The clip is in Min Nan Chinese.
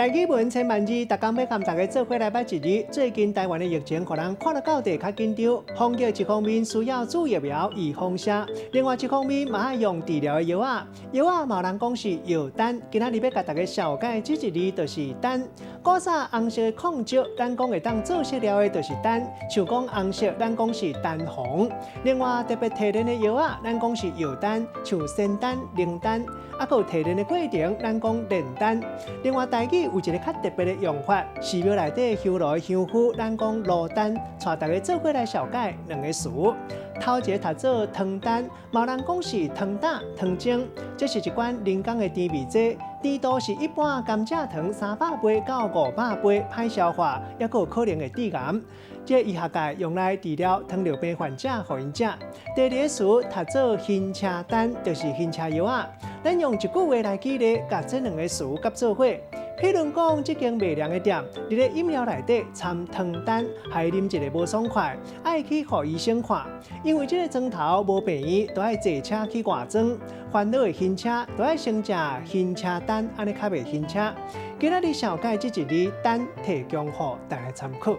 台語文千萬字，逐工欲佮大家做伙來捌一字。最近台灣的疫情，予人看了到底較緊張。防疫一方面需要注疫苗預防射，另外一方面嘛愛用治療的藥仔。藥仔嘛有人講是藥單。今仔日欲共大家紹介這一字，就是丹。古早紅色的礦石，咱講會當做色料的，就是丹。像講紅色，咱講是丹紅。另外特別提煉的藥仔，咱講是藥丹，像仙丹、靈丹。啊，閣有提煉的過程，咱講煉丹。另外，台語有一個較特別的用法，寺廟內底香爐的香灰，咱講爐丹。帶大家做伙來紹介兩个詞。頭一个讀做湯丹，嘛有人講是糖膽、糖精，這是一款人工的甜味劑，甜度是一般甘蔗糖300倍到500倍，歹消化，抑閣有可能會致癌。這醫學界用來治療糖尿病患者，予𪜶食。第二个詞讀做暈車丹，就是暈車藥仔。咱用一句話來舉例，共這兩个詞佮做伙。譬如講，這間賣涼的店，佇咧飲料內底摻糖丹，害啉一个無爽快，愛去予醫生看。因為這个莊頭無病院，都愛坐車去外莊，煩惱會暈車，都愛先食暈車丹，按呢較袂暈車。今仔日紹介這一字丹，提供予大家參考。